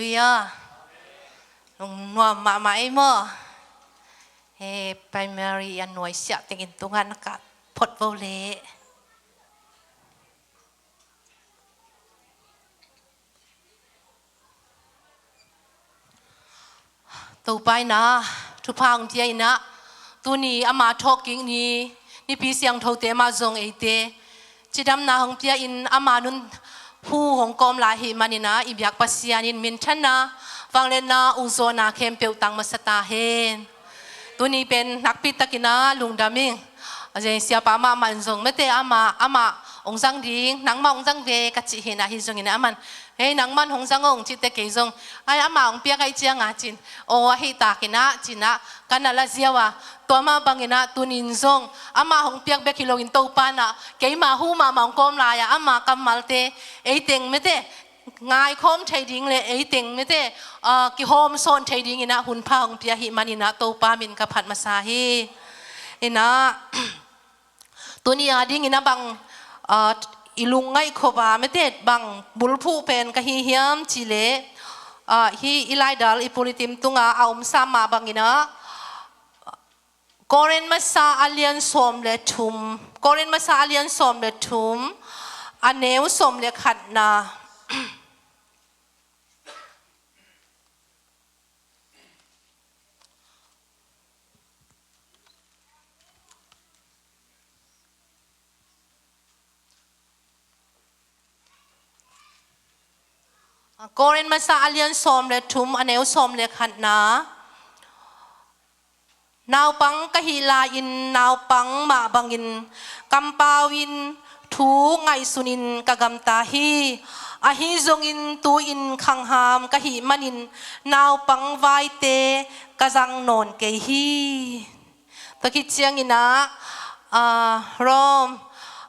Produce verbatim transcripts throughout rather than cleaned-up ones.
Halleluiah. Lungnuam mahmah ei maw. He primary a nuaisiah tengin tungah na kah phot vo leh. Topa in ah thupha hong pia in ah, tuni ama thawhkik ni, Nipi siangthote mah zong eite cidamna hong pia in ama nun hu hong kawm lai ahih manin ah, i biak Pasian in minthanna, vangliatna, ukzawhna khempeuh tang masa ta hen. Tuni pen nakpi takin ah lungdam ing. A zeng siapa mahmah in zong mete ama, ama hong zang ding, nangmah hong zang ve ka cih hi in ah, ahi zongin ah aman, hei, nangman hong zang ung cihte kei zong, ai, ama hong piak ahih ciang a cin, aw, ahi takin ah cin ah ka na la ziau a, tua mah bangin ah tunin zong ama hong piak bek hi loin Topa in ah keima hu mahmah hong kawm lai a, ama kammalte ei teng mete ngaikhawm thei ding le ei teng mete, ah, kihawmsawn thei dingin ah hun pha hong pia ahih manin ah Topa min ka phat masa hi. In ah, tuni a dingin ah bang, ah, i lungngaih khop a mete bang bulphuh pen ka hi hiam cih leh, ah, hih i laidal i pulitim tungah a omsa mah bangin ah, Korin masa a lian sawm le thum, Korin masa a lian sawm le thum, a neu sawm le khatna. Korin masa a lian sawm le thum, a neu sawm le khatna. Naupang ka hih lai-in naupang mah bangin kampau in thu ngaihsunin ka gamta hi. Ahi zongin tu-in khangham ka hih manin naupang vaite ka zang nawn kei hi. Tua khit ciangin ah, ah, Rom,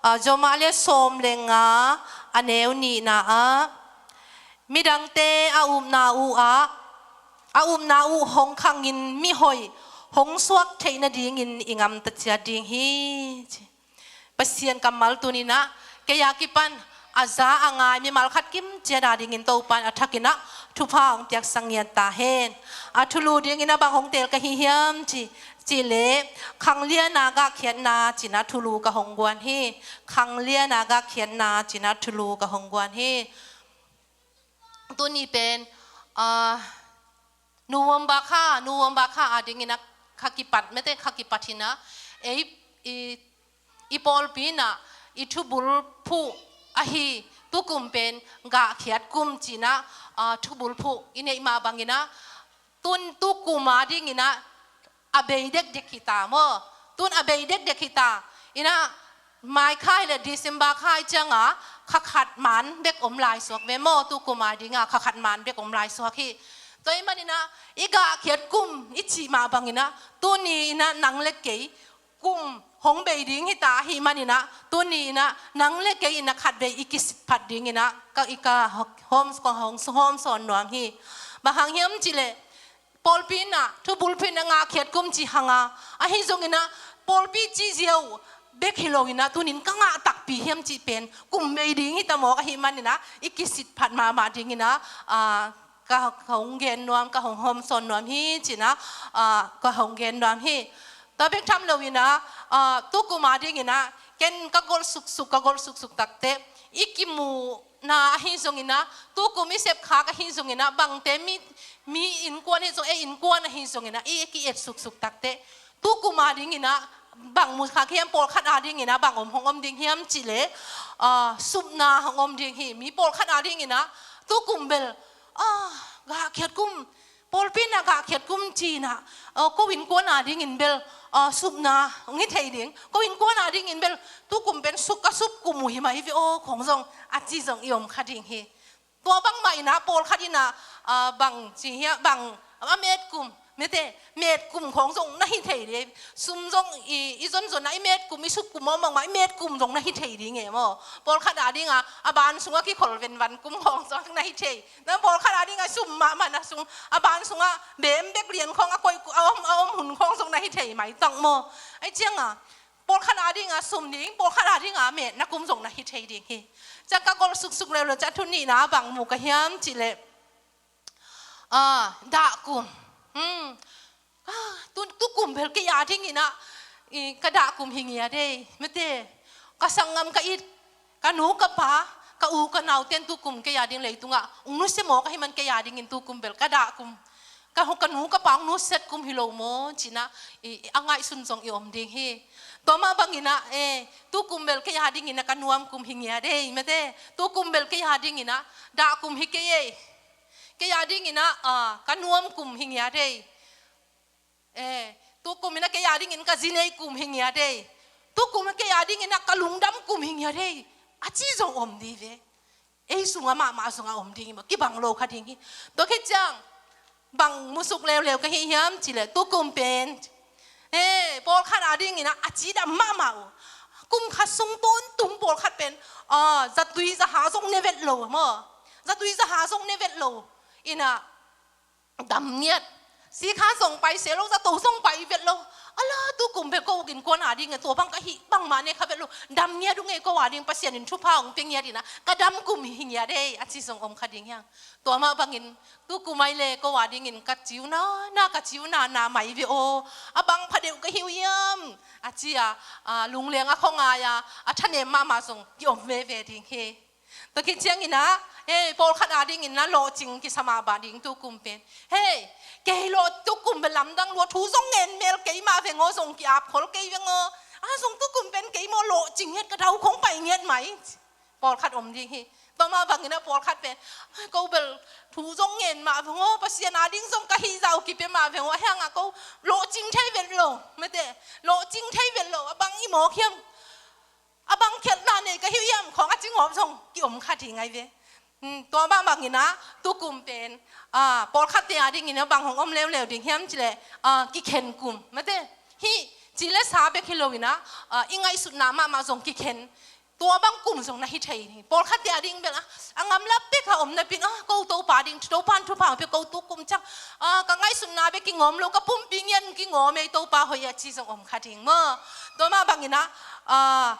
ah, Rom a lian sawm le nga, a neu nihna ah, midangte a upna uh ah, a upna uh hong khangin mihoih hong suak theih nadingin i gamta ciat ding hi, ci. Pasian kammal tuni-in ah kei a kipan a za a ngai mimal khat kimciat a dingin Topa in a thakin ah thupha hong piaksak ngiat ta hen. A thulu dingin ah bang hong teel ka hi hiam ci, cih leh khanglian a gahkhiatna ci-in ah thulu ka hong guan hi. Khanglian a gahkhiatna ci-in ah thulu ka hong guan hi. Tuni pen, ah, November kha, November kha a dingin ah kha kipat, mete kha kipat hi-in ah, ei, i, i pawlpi in ah i thubulphuh ahi tukum pen gahkhiat kum ci-in ah, ah, thubulphuh i neih mah bangin ah, tun tukum a dingin ah a bei dekdek hi ta maw. Tun a bei dekdek hi ta. In ah, May kha hi leh December kha ahih ciang a kha khat man bek om lai suak ve maw, tukum a ding a kha khat man bek om lai suak hi. Tua ahih manin ah i gahkhiat kum i cih mah bangin ah tuni-in ah nang le kei kum hong bei ding hi ta ahih manin ah, tuni-in ah nang le kei in ah khatvei i kisit phat dingin ah ka, i ka hawm, ka hong hawmsawn nuam hi. Bang hang hiam cih leh pawlpi in ah thubulphuh in ah gahkhiat kum ci hang a, ahi zongin ah pawlpi cih ziau bek hi loin ah tunin ka gah takpi hiam cih pen kum bei ding hi ta mawk ahih manin ah i kisit phat mahmah dingin ah, ah, ka, ka hong gen nuam, ka hong hawmsawn nuam hi ci-in ah, ah, ka hong gen nuam hi. Tua bek tham loin ah, ah, tukum a dingin ah ken ka golh suksuk, ka golh suksuk takteh i kimuhna ahi zongin ah, tukum i sepkhak ahi zongin ah, bangte mi, mi innkuan ahi zong, ei innkuan ahi zongin ah i ki-et suksuk takteh tukum a dingin ah bang mukhak hiam, pawlkhat a dingin ah bang om, hong om ding hiam cih leh, ah, supna hong om ding hi. Mi pawlkhat a dingin ah tukum bel, ah, gahkhiat kum, pawlpi in ah gahkhiat kum ci-in ah, ah, ko innkuan a dingin bel, ah, supna hong hi thei ding. Ko innkuan a dingin bel tukum pen suk, ka sup kum uh hi mai ve aw khawng zong a ci zong i om kha ding hi. Tua bangmah in ah pawlkhat in ah, ah, bang ci hiam, bang a met kum, mete met kum khawng zong na hi thei ding. Sum zong i, i zonzon ah i met kum, i sup kum aw, bangmah i met kum zong na hi thei ding e maw. Pawlkhat a ding a, a ban sungah kikhol venvan kum khawng zong na hi thei. Na pawlkhat a ding a sum mahmah na sung, a ban sungah bem bek lian khawng a koih, a om, a om hun khawng zong na hi thei mai tang maw. Ahih ciang a pawlkhat a ding a sum ding, pawlkhat a ding a metna kum zong na hi thei ding hi. Ciang ka golh suksuk leuleu ciang thu nihna bang mu ka hiam cih leh, Ah, dahkum. Hmm. Ah, tu, tukum bel kei a dingin ah, i, ka dahkum hi ngiat ei, mate. Ka sanggam ka it, ka nu ka pa, ka u ka nauten tukum kei a ding leitungah ung nusia maw ka hih man kei a dingin tukum bel ka dahkum. Ka, ka nu ka pa ung nusiat kum hi lo maw, ci-in ah, i, i, a ngaihsun zong i om ding hi. Tua mah bangin ah, eh, tukum bel kei a dingin ah ka nuam kum hi ngiat ei, mate. Tukum bel kei a dingin ah dahkum hi kei ei. Kei a dingin ah, ah, ka nuam kum hi ngiat ei. Eh, tukum in ah kei a dingin ka zi nei kum hi ngiat ei. Tukum in ah kei a dingin ah ka lungdam kum hi ngiat ei. A ci zong om ding ve. Ei sungah mahmah zongah om ding hi maw, kibang lo kha ding hi. Tua khit ciang, bang musuk leuleu ka hi hiam cih leh, tukum pen, eh, pawlkhat a dingin ah a cidam mahmah uh. Kum khat sung tawntung pawlkhat pen, ah, zatui zaha zong ne vet lo maw. Zatui zaha zong ne vet lo. In ah, dam ngiat. Sikha zong pai se lo, zato zong pai vet lo. Ala, tukum pen ko innkuan a ding, tua bang ka hih bangmah ne kha vet lo. Dam ngiat ung ei, ko a ding Pasian in thupha ong pia ngiat in ah, ka dam kum hi ngiat ei, a ci zong om kha ding hi hang. Tua mah bangin, tukum ai le ko a dingin ka ci uh na, na ka ci uh na, na mai ve aw. A bang pha deuh ka hi uh hiam, a ci a, a, lungleng a khua ngai a, a thanem mahmah zong ki om veve ding hi. Tua khit ciangin ah, eh, pawlkhat a dingin ah lawhcing kisa mah bah ding tukum pen. Hei, kei lawh tukum pen lamdang lua, thu zong ngen mel kei mah veng aw, zong ki-ap khol kei veng aw. A zong tukum pen kei maw lawhcing ngiat, ka dau khong pai ngiat mai. Pawlkhat om ding hi. Tua mah bangin ah pawlkhat pen, ai, ko bel thu zong ngen mah veng aw, Pasian a ding zong ka hih zah uh kipia mah veng aw, a hiang ah ko lawhcing thei vet lo, mate, lawhcing thei vet lo, a bang i mawk hiam. A bang khialhna nei ka hi uh hiam khawng a ci ngawp zong ki om kha ding ai ve. Hmm, tua mah bangin ah tukum pen, ah, pawlkhatte a dingin ah bang hong om leuleu ding hiam cih leh, ah, kikhen kum, mate. Hih ci le sa bek hi lo in ah, ah, i ngaihsutna mahmah zong kikhen. Tua bang kum zong na hi thei hi. Pawlkhatte a ding bel ah, a ngamlap bek a om napi in, ah, ko Topa ding, Topa in thupha hong pia, ko tukum ciang, ah, ka ngaihsutna bek kingawm lo, ka pumpi ngiat kingawm ei, Topa hoih a ci zong om kha ding maw. Tua mah bangin ah, ah,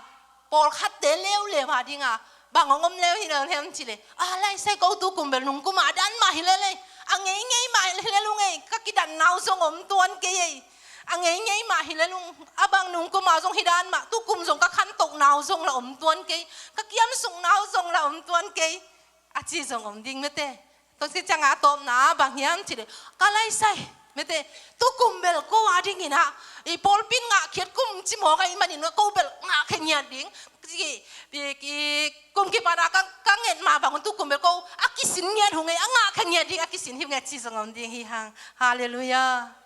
pawlkhatte leuleu a ding ah bang hong om leu hi lel hiam cih leh, a, laisai ko tukum bel nungkum a dan mah hi lel ei. A ngeingei mah hi lel ung ei, ka kidatna uh zong om tuan kei ei. A ngeingei mah hi lel ung, a bang nungkum a zong hi dan mah, tukum zong ka khantohna uh zong la om tuan kei. Ka kiamsukna uh zong la om tuan kei, a ci zong om ding, mate. Tua khit ciangah a tawpna bang hiam cih leh, ka laisai, mate, tukum bel ko a dingin ah, i pawlpi in ngahkhiat kum ci mawk ahih manin ko bel ngahkhia ngiat ding. Ki, ki, ki, kum kipan ah ka, ka nget mah bang un tukum bel ko a kisin ngiat hong ei, a ngahkhia ngiat ding a kisin hi ung ei, ci zong om ding hi hang. Halleluiah.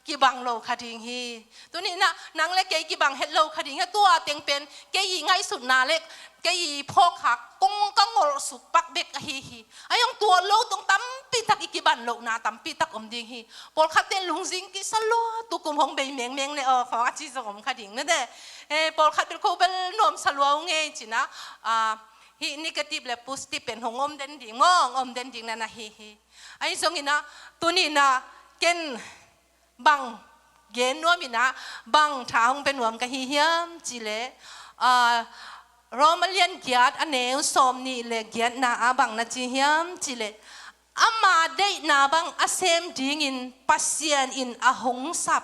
Kibang lo kha ding hi. Tuni in ah nang le kei kibang het lo kha ding hi. Tua teng pen kei i ngaihsutna le kei i phawk khak kong ka ngolhsuk pak bek ahi hi. Ahi zong tua lo tong tampi tak i kiban lohna tampi tak om ding hi. Pawlkhatte lungzing kisa lua, tukum hong bei mengmeng le aw khawng a ci zong om kha ding, mate. Eh, pawlkhat bel ko bel nuamsa lua ung ei ci-in ah, ah, hih negative le positive pen hong om den ding maw, hong om den ding na na hi hi. Ahi zongin ah, tuni in ah, ken bang gen nuam in ah, bang tha hong pia nuam ka hi hiam cih leh, ah, Roma lian giat, a neu sawmnih le giatna ah bang na ci hiam cih leh, ama deihna bang a sem dingin Pasian in a hong sap,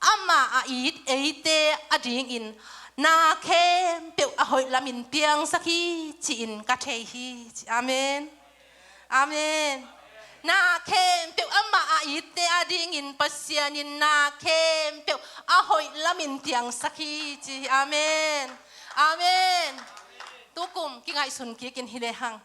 ama a it eite a dingin na khempeuh a hoih lamin piangsak hi, ci-in ka thei hi. Amen. Amen. Na khempeuh ama a itte a dingin Pasian in na khempeuh a hoih lamin piangsak hi, ci hi. Amen. Amen. Tukum kingaihsun kikin hi lehang,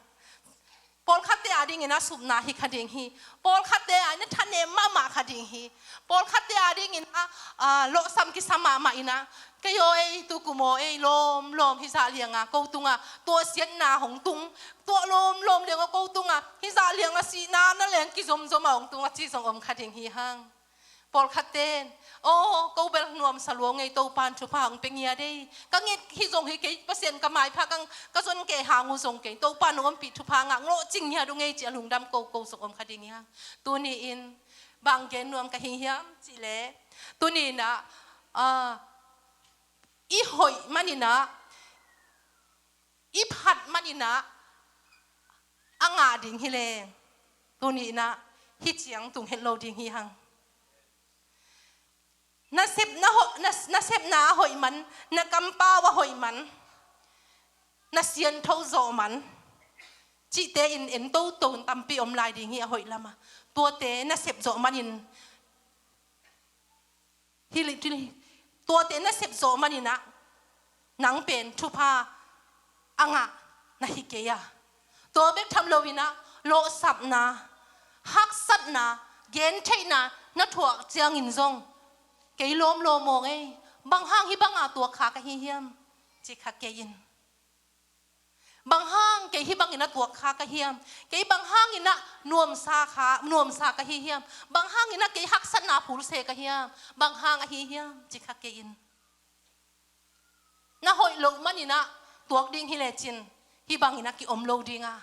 pawlkhatte a dingin a supna hi kha ding hi. Pawlkhatte a dingin a thanem mahmah kha ding hi. Pawlkhatte a dingin a, a, lawhsam kisa mahmah in a, kei aw ei, tukum aw ei, lawmlawm hih zah lianga ko tunga tuahsiatna hong tung, tuah lawmlawm lianga ko tunga hih zah lianga sihna na leng kizomzom a hong tung a ci zong om kha ding hi hang. Pawlkhatte in, aw, ko bel nuamsa lua ngei, Topa in thupha hong pia ngiat ei. Ka nget hi zong hi kei, Pasian ka maipha kang, ka zon kei hang uh zong kei, Topa in hong ompih thupha ngah, lawhcing ngiat uh ngei ci a lungdam ko, ko zong om kha ding hi hang. Tuni in bang gen nuam ka hi hiam cih leh, tuni in a, ah, i hoih manin a, i phat manin a, a ngah ding hi leh, tuni in a, hih ciang tung het lo ding hi hang. Na sepna, ho, na, na sepna a hoih man, na kampau a hoih man, na siangtho zawh man, cihte in en toto in tampi om lai ding hi a hoih lama. Tuate na sep zawh manin, hi li, hi li, tuate na sep zawh maninah nang pen thupha a ngah na hi kei a. Tua bek tham loinah lawhsapna, haksatna, gentheihna na thuak ciangin zong, kei lawm lawm aw ngei, bang hang hih banga tuak kha ka hi hiam, ci kha kei in. Bang hang kei hih bangin a tuak kha ka hiam? Kei bang hanginah nuamsa kha, nuamsa ka hi hiam? Bang hanginah kei haksatna phulse ka hiam? Bang hang ahi hiam? Ci kha kei in. Na hoih loh maninah tuak ding hi lecin hih banginah kiom lo dinga.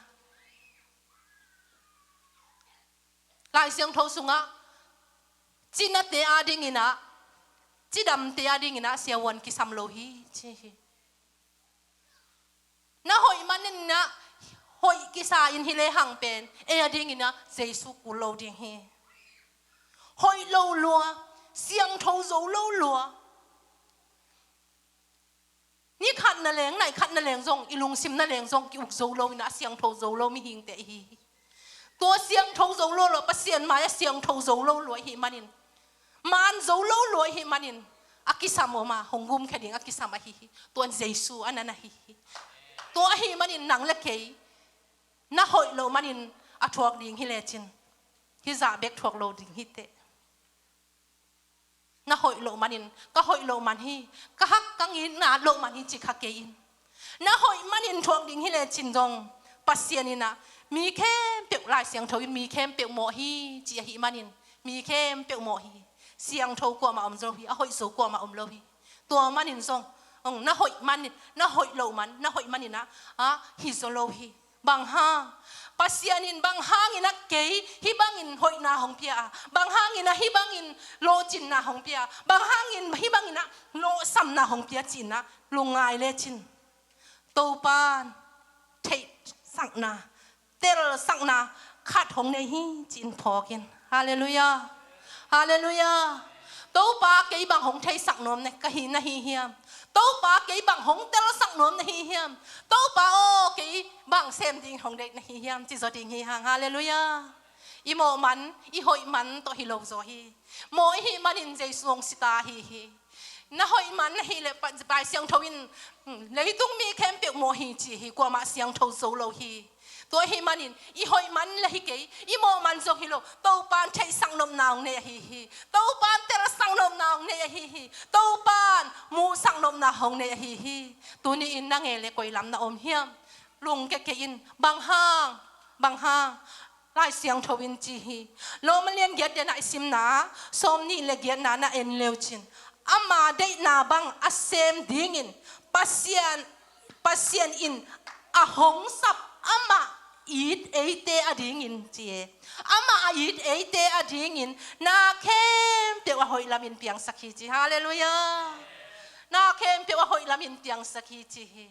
Lai Siangtho sungah cinate a dinginah, cidamte a dinginah siavuan kisam lo hi, ci hi. Na hoih maninah hoih kisa in hi lehang pen ei a dinginah Jesu kul lo ding hi. Hoih lo lua, siangtho zo lo lua. Ni khat na leng, nai khat na leng zong, i lungsim na leng zong ki-uk zo loinah a siangtho zo lo mihingte ihi hi. Tua siangtho zo lo lua, Pasian mai a siangtho zo lo lua ihi manin, maan zo lo lua ihi manin, a kisam oma hong gumkhia ding a kisam ahi hi. Tuan Jesu a nan ahi hi. Tua ahi manin nang le kei na hoih loh manin a thuak ding hi lecin, hih zah bek thuak lo ding hi teh. Na hoih loh manin, ka hoih loh man hi, ka hak ka ngitna loh man hi, ci kha kei in. Na hoih manin thuak ding hi lecin zong, Pasian inah mi khempeuh, Lai Siangtho in mi khempeuh mawh hi, ci ahi manin, mi khempeuh mawh hi. Siangtho kuamah om zo hi, a hoih zo kuamah om lo hi. Tua manin zong, ong, na hoih manin, na hoih loh man, na hoih maninah, a, hi zo lo hi. Bang hang? Pasian in bang hanginah kei hih bangin hoihna hong pia a, bang hanginah hih bangin lawhcinna hong pia a, bang hangin hih banginah lawhsamna hong pia cinah lungngai lecin, Topan theihsakna, telsakna khat hong nei hi, ci-in phawk in. Halleluiah. Halleluiah. Topa, kei bang hong theisak nuam na ka hi, na hi hiam? Topa, kei bang hong telsak nuam na hi hiam? Topa aw, kei bang sem ding hong deih na hi hiam? Ci zaw ding hi hang. Halleluiah. I mawh man, i hoih man tawh hi lo zaw hi. Mawh ihi manin Jesu hong sita hi hi. Na hoih man na hi leh, Lai Siangtho in, hmm, leitung mi khempeuh mawh hi, ci hi. Kuamah siangtho zo lo hi. Tua ahi manin, i hoih man le hi kei, i mawh man zong hi lo, Topan theihsak nopna hong nei ahi hi. Topan telsak nopna hong nei ahi hi. Topan muhsak nopna hong nei ahi hi. Tuni-in na nge le koi lam na om hiam? Lungke kei in, bang hang, bang hang? Lai Siangtho in ci hi. Rom a lian giat lianah i simna, sawmnih le giatna na en leucin, ama deihna bang a sem dingin Pasian, Pasian in a hong sap, amah it eite a dingin, ci e. Amah a it eite a dingin na khempeuh a hoih lamin piangsak hi, ci. Halleluiah. Na khempeuh a hoih lamin piangsak hi, ci hi.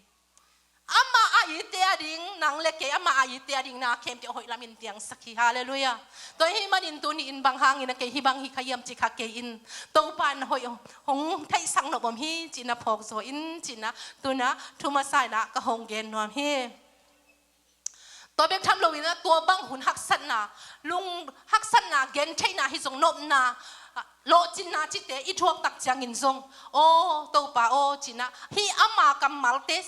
Amah a itte a ding, nang le kei amah a itte a ding na khempeuh a hoih lamin piangsak hi. Halleluiah. Tua ahi manin tuni-in bang hangin a kei hih bang hi kha hiam ci kha kei in. Topa in a hoih hong theihsak nop om hi, ci-in a phawk zaw in, ci-in a, tu-in a, thu masa in a ka hong gen nuam hi. Tua bek tham loin a, tua bang hun haksatna, lung haksatna, gentheihna hi zong, nopna, lawhcinna cihte i thuak tak ciangin zong, aw Topa aw, ci-in a, hih ama kammalte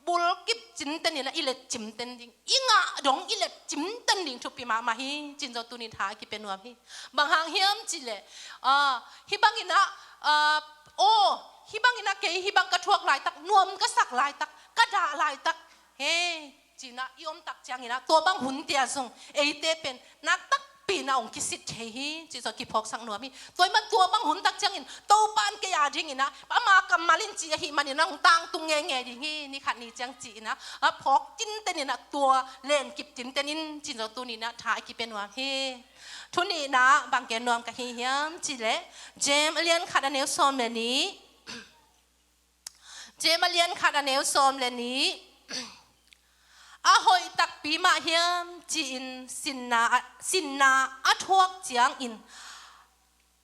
bulkip cinten in a i let cimten ding, i ngah dong i let cimten ding thupi mahmah hi, ci-in zong tuni-in tha a kipia nuam hi. Bang hang hiam cih leh, ah, hih bangin a, ah, aw, hih bangin a kei hih bang ka thuak laitak, nuam ka sak laitak, ka dah laitak, he, ci-in a i om tak ciangin a, tua bang hunte ah zong eite pen nak takpi in a hong kisit thei hi, ci-in zong kiphawksak nuam hi. Tua ahih man tua bang hun tak ciangin Topa in kei a dingin a, ama kammal in ci ahih manin a hong tangtung ngeingei ding hi, ni khat ni ciang ci-in a, a phawk cinten in a, tua lenkip cinten in, ci-in zong tuni-in a tha a kipia nuam hi. Thu nihna bang gen nuam ka hi hiam cih leh, James a lian khat a neu sawm le nih, James a lian khat a neu sawm le nih. A hoih takpi mah hiam ci-in sinna a, sinna a thuak ciangin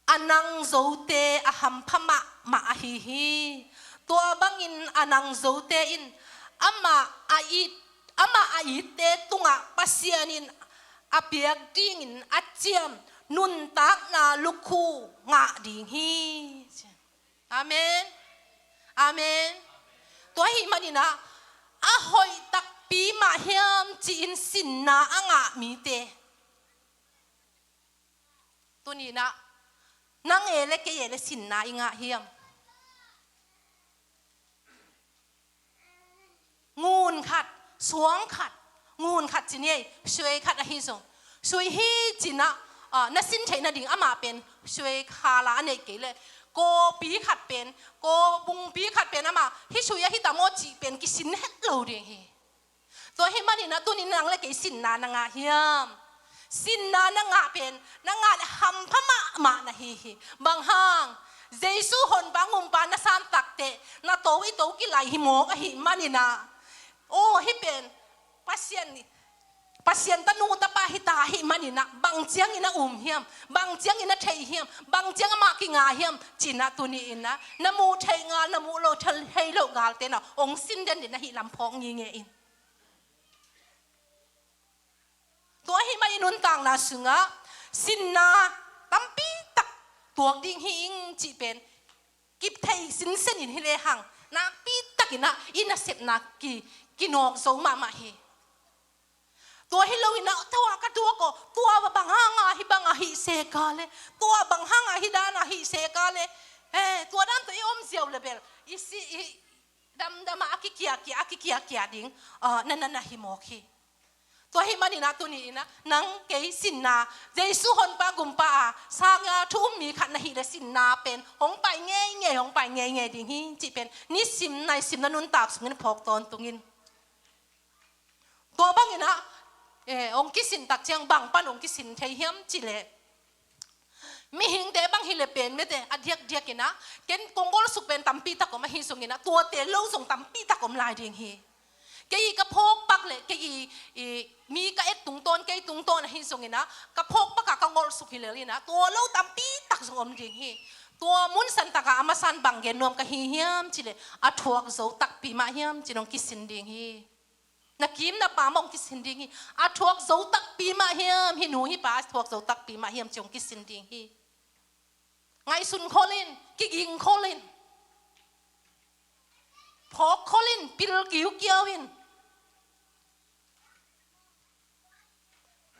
a nang zote a hampha mahmah ahi hi. Tua bangin a nang zote in amah a it, amah a itte tungah Pasian in a piak dingin a ciam nuntakna lukhu ngah ding hi. Amen. Amen. Tua ahih manin ah a hoih takpi mah hiam ci-in sinna a ngah mite, tuni-in ah nang e le kei e le sinna i ngah hiam? Ngun khat, suang khat, ngun khat ci ni ei, sui khat ahi zong, sui hi ci-in ah, ah, na sin theih nading amah pen sui khala a neih kei leh, kawpi khat pen, kaw bungpi khat pen amah hih sui ahi tam aw cih pen kisin het lo ding hi. Tua ahih manin ah tuni-in nang le kei sinna na ngah hiam? Sinna na ngah pen, na ngah le hampha mahmah na hi hi. Bang hang? Jesu honpa gumpa na san takteh na to i to kilai hi mawk ahih manin ah, aw, hih pen Pasian, Pasian tanu tapa hi ta ahih manin ah bang ciangin a um hiam? Bang ciangin a theih hiam? Bang ciang amah kinga hiam? Ci-in ah tuni-in ah na muh theih ngal, na muh lo thei lo galte na hong sin den ding na hih lam phawk ngingei in. Tua ahih manin nuntakna sungah sinna tampi tak tuak ding hi ing cih pen kip thei sinsen in hi lehang nakpi takin ah i nasepna ki, kinawk zo mahmah hi. Tua hi loin ah tua ka tuak aw, tua bang hanga hih banga hih seka le, tua bang hanga hih dana hih seka le, eh, tua dan tawh i om ziau le bel i si, i damdama a kikiakia, a kikiakia ding, ah, na, na, na hi mawk hi. Tua ahih manin ah tuni-in ah nang kei sinna, Jesu honpa gumpa a sanga thu um mi khat na hih le sinna pen hong pai ngeingei, hong pai ngeingei ding hi cih pen nisim naisim na nuntak sungin phawk tawntung in. Tua bangin ah, eh, hong kisin tak ciang bang pan hong kisin thei hiam cih leh, mihingte bang hi le pen mete a diakdiakin ah, ken kong golsuk pen tampi tak om ahi zongin ah, tuate lo zong tampi tak om lai ding hi. Kei ka phawk pak le kei i, i, mi ka et tungtawn, kei tungtawn ahi zongin ah, ka phawk pak ah ka golsuk hi lel in ah, tua lo tampi tak zong om ding hi. Tua mun santak ah a masa-in bang gen nuam ka hi hiam cih leh, a thuak zo takpi mah hiam ci-in hong kisin ding hi. Na kim na pam hong kisin ding hi. A thuak zo takpi mah hiam, hih nu hih pa a thuak zo takpi mah hiam ci hong kisin ding hi. Ngaihsun khol in, kiging khol in, phawk khol in, pil kiukiau in.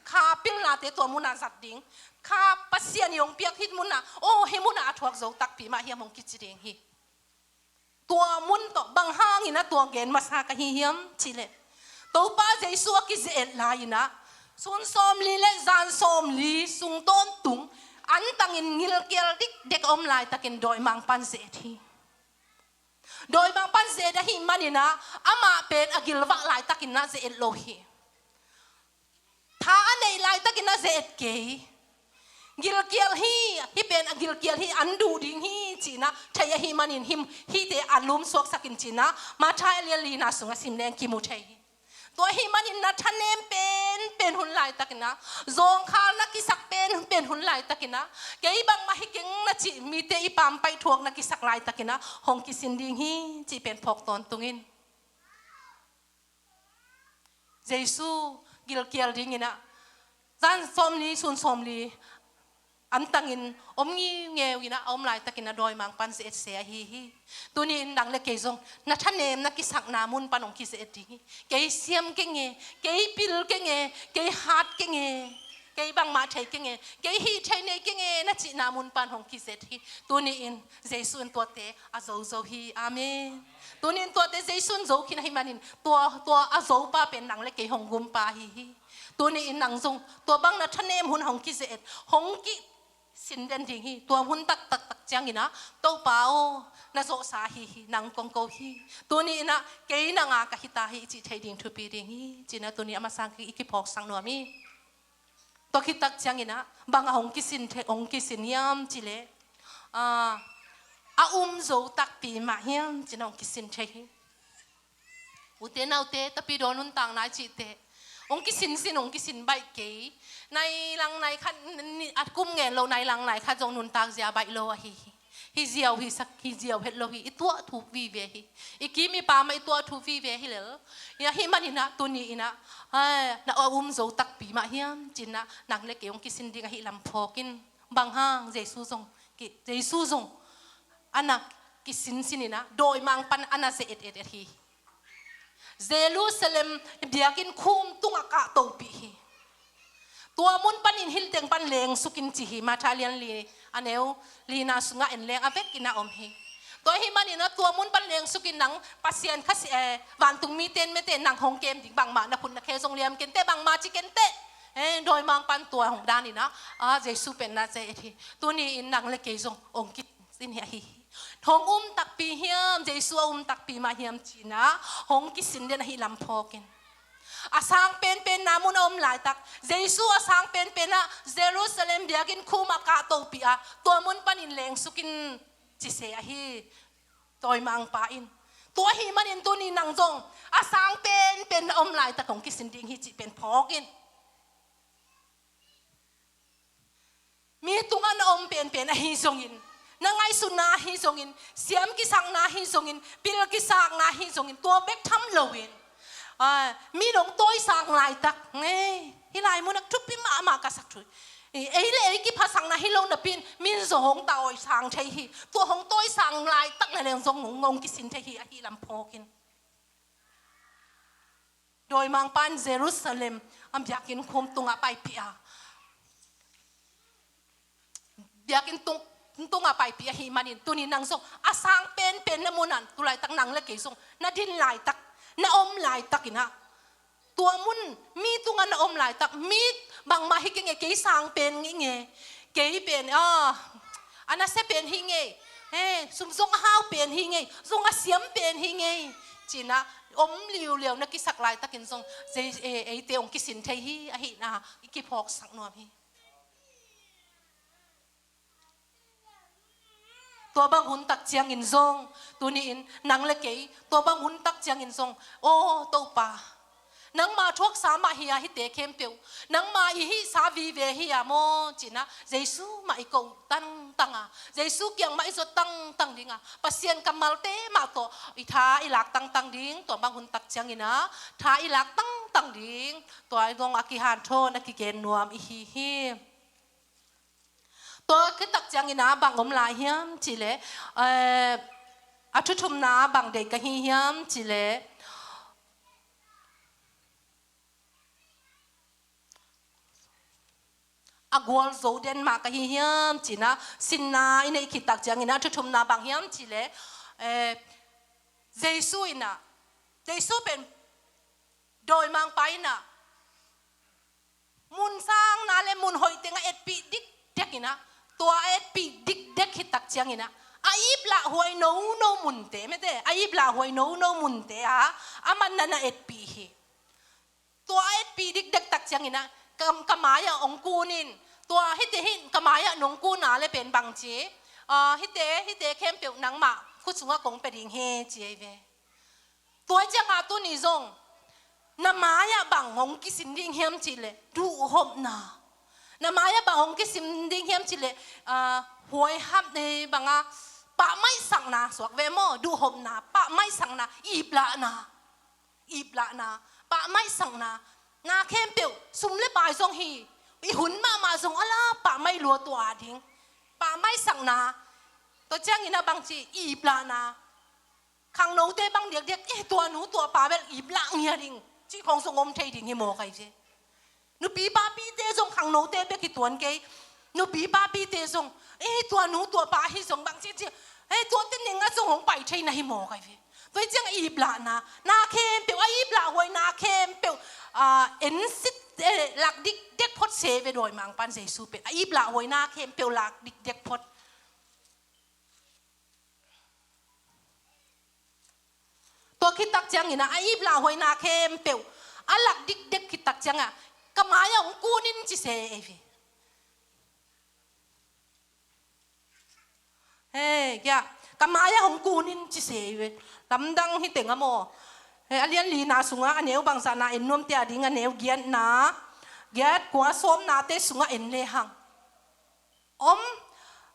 Kha pilnate tua munah zat ding. Kha Pasian i hong piak hih munah, aw, hih munah a thuak zo takpi mah hiam hong kici ding hi. Tua mun tawh bang hangin ah tua gen masa ka hi hiam cih leh, Topa Jesu a kize-et lai-in ah sun sawmli le zan sawmli sung tawntung antangin gilkial dikdek a om laitakin dawimangpa'n ze-et hi. Dawimangpa'n ze-et ahih manin ah amah pen a gilvah laitakin ah ze-et lo hi. Tha a neih laitakin ah ze-et kei. Gilkial hi, hih pen a gilkial hi, an duh ding hi ci-in ah thei ahih manin him, hihte a lumsuaksak in ci-in ah Matthai a lian lina sungah sim leng kimu thei hi. Tua ahih manin na thanem penpen hun laitakin ah, zawngkhal na kisak penpen hun laitakin ah, kei bangmah hi keng na cih mite i pampaih thuak na kisak laitakin ah hong kisin ding hi cih pen phawk tawntung in. Jesu gilkial dingin ah zan sawmli, sun sawmli antangin om ngiungeu in ah a om laitakin ah dawimangpa'n ze-et se ahi hi. Tuni-in nang le kei zong na thanem na kisakna mun pan hong kize-et ding hi. Kei siam keng e, kei pil keng e, kei hat keng e, kei bangmah thei keng e, kei hih thei nei keng e na cihna mun pan hong kize-et hi. Tuni-in Jesu in tuate a zo zo hi. Amen. Tuni-in tuate Jesu in zo khin ahih manin tua, tua a zopa pen nang le kei hong gumpa ahi hi. Tuni-in nang zong tua bang na thanem hun hong kize-et, hong kisin den ding hi. Tua hun taktak tak ciangin ah, Topa aw, na zawhsa ahi hi, nang kong ko hi. Tuni-in ah kei nang a ka hi ta hi i cih thei ding thupi ding hi. Ci-in ah tuni a masa-in i kiphawksak nuam hi. Tua khit tak ciangin ah bang a hong kisin thei, hong kisin hiam cih leh, ah, a um zo takpi mah hiam ci-in ah hong kisin thei hi. Ute naute, Tapidaw nuntak nai cihte hong kisinsin, hong kisin baih kei. Nai lang nai khat, ni, a kum ngen lo nai lang nai khat zong nuntak zia baih lo ahi hi. Hi ziau hi sak, hi ziau het lo hi. I tuah thu vive hi. I kim i pam ah i tuah thu vive hi lel. Ahi manin ah tuni in ah, ai, na a um zo takpi mah hiam ci-in ah nang le kei hong kisin ding ahih lam phawk in. Bang hang? Jesu zong, ki, Jesu zong a na kisinsin in ah dawimangpa'n a na ze et et et hi. Jerusalem biakinn khum tungah kahtohpih hi. Tua mun panin hih teng pan lengsuk in ci hi. Matthai lian li, a neu lina sungah en leng a vek in a om hi. Tua ahih manin ah tua mun pan lengsuk in, nang Pasian kha si, eh, vantung mite in mete, nang hong kem ding, bangmah na khut na khe zong liam kei inteh, bangmah ci kei inteh. Eh, dawimangpa'n tua hong dan in ah, ah, Jesu pen na ze et hi. Tuni in nang le kei zong hong kisin hi ahi hi. Hong um takpi hiam, Jesu a um takpi mah hiam ci-in ah hong kisin den ahih lam phawk in. A sang penpen na mun a om laitak, Jesu a sang penpen ah Jerusalem biakinn khum ah kahtohpih a, tua mun panin lengsuk in ci se ahi. Dawimangpa in. Tua ahih manin tuni nang zong a sang penpen na om laitak hong kisin ding hi cih pen phawk in. Mi tungah na om penpen ahi zongin, na ngaihsutna ahi zongin, siam kisakna ahi zongin, pil kisakna ahi zongin, tua bek tham loin, ah, mi nong tawisang laitak, ngei, hih lai munah thupi mahmah ka sak thu. Ei le ei kiphatsakna hi lo napi-in, min zong hong tawisang thei hi. Tua hong tawisang laitak na leng zong hong, hong kisin thei hi, ahih lam phawk in. Dawimangpa'n Jerusalem a biakinn khum tungah paipih a, biakinn tung, tungah paipih ahih manin, tuni nang zong a sang penpen na mun ah, tu laitak nang le kei zong na din laitak, na om laitak in ah, tua mun mi tungah na om laitak, mi bangmah hi kei nge, kei sang pen nge, kei pen, ah, a nasia pen hi ngei, eh, sum zong a hau pen hi ngei, zong a siam pen hi ngei, ci-in ah om liuliau na kisak laitakin zong, zei, eh, eite hong kisin thei hi, ahihna i kiphawksak nuam hi. Tua bang hun tak ciangin zong, tuni in nang le kei, tua bang hun tak ciangin zong, aw Topa, nangma thuaksa mah hi-a hihte khempeuh, nangma i hihsa vive hi-a maw, ci-in ah Jesu mah i ko tangtang a, Jesu kiang mah i zuat tangtang ding a, Pasian kammalte mah tawh i tha i lak tangtang ding, tua bang hun tak ciangin ah tha i lak tangtang ding, tua zong a kihanthawn, a kigen nuam i hi hi. Tua khit tak ciangin ah bang om lai hiam cih leh, eh, a thuthumna bang deih ka hi hiam cih leh, a gualzo den mah ka hi hiam ci-in ah, sinna i neih khit tak ciangin ah a thuthumna bang hiam cih leh, eh, Jesu in ah, Jesu pen dawimangpa in ah, mun sangna le mun hoih teng a etpih dikdek in ah, tua a etpih dikdek khit tak ciangin ah, a iplahhuai nono munte, mete, a iplahhuai nono munte ah aman na na etpih hi. Tua a etpih dikdek tak ciangin ah, ka, ka mai-ah hong kun in, tua hihte hih ka mai-ah nong kun a leh pen bang ci, ah, hihte, hihte khempeuh nangmah khut sungah kong pia ding hi, ci hi ve. Tua ciangah tuni zong, na mai-ah bang hong kisin ding hiam cih leh, duhhopna. Na mai-ah bang hong kisin ding hiam cih leh, ah, huaiham, eh, bang a, pahmaisakna, suak ve maw, duhhopna, pahmaisakna, iplahna, iplahna, pahmaisakna, na khempeuh, sum le pai zong hi, i hun mahmah zong a la pahmaih lua tua ding, pahmaisakna, tua ciangin ah bang ci, iplahna, khangnote bang diakdiak, eh, tua nu tua pa bel iplah ngiat ding cih khawng zong om thei ding hi maw kai ve. Nupi papite zong khangnote bek hi tuan kei. Nupi papite zong, eh, tua nu tua pa hi zong bang ci ci, eh, tua teng ah zong hong pai thei na hi maw kai ve. Tua ciang iplahna, na khempeuh, a iplahhuai na khempeuh, ah, en sit, eh, lak dikdek phot se ve, dawimangpa'n Jesu pen a iplahhuai na khempeuh lak dikdek phot. Tua khit tak ciangin ah, a iplahhuai na khempeuh a lak dikdek khit tak ciangah, ka mai-ah hong kun in ci se ei ve. Hei, kia, ka mai-ah hong kun in ci se ei ve. Lamdang hi teng a maw. He, a lian lina sungah a neu bangzahna en nuamte ading a neu giatna, giat kua sawmnate sungah en lehang. Om,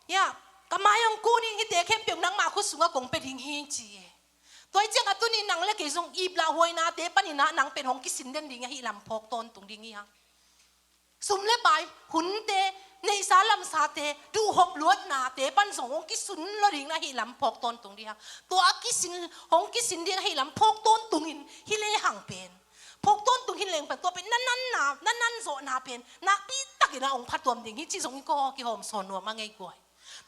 ya, ka mai hong kun in, hihte khempeuh nangmah khut sungah kong pia ding hi ci e. Tua hi ciangah tuni nang le kei zong iplahhuainate paninah nang pen hong kisin den ding ahi lam phawk tawntung ding hi hang. Sum le pai, hunte, neihsa lamsate, duhhop luatnate pan zong hong kisun lo ding ahi lam phawk tawntung ding hang. Tua a kisin, hong kisin ding ahi lam phawk tawntungin hi lehang pen. Phawk tawntung hi leng pen, tua pen na nanna, na nan zawhna pen nakpi takin a hong phatuam ding hi ci zong hi ko, kihawm sawn nuam a ngei guai.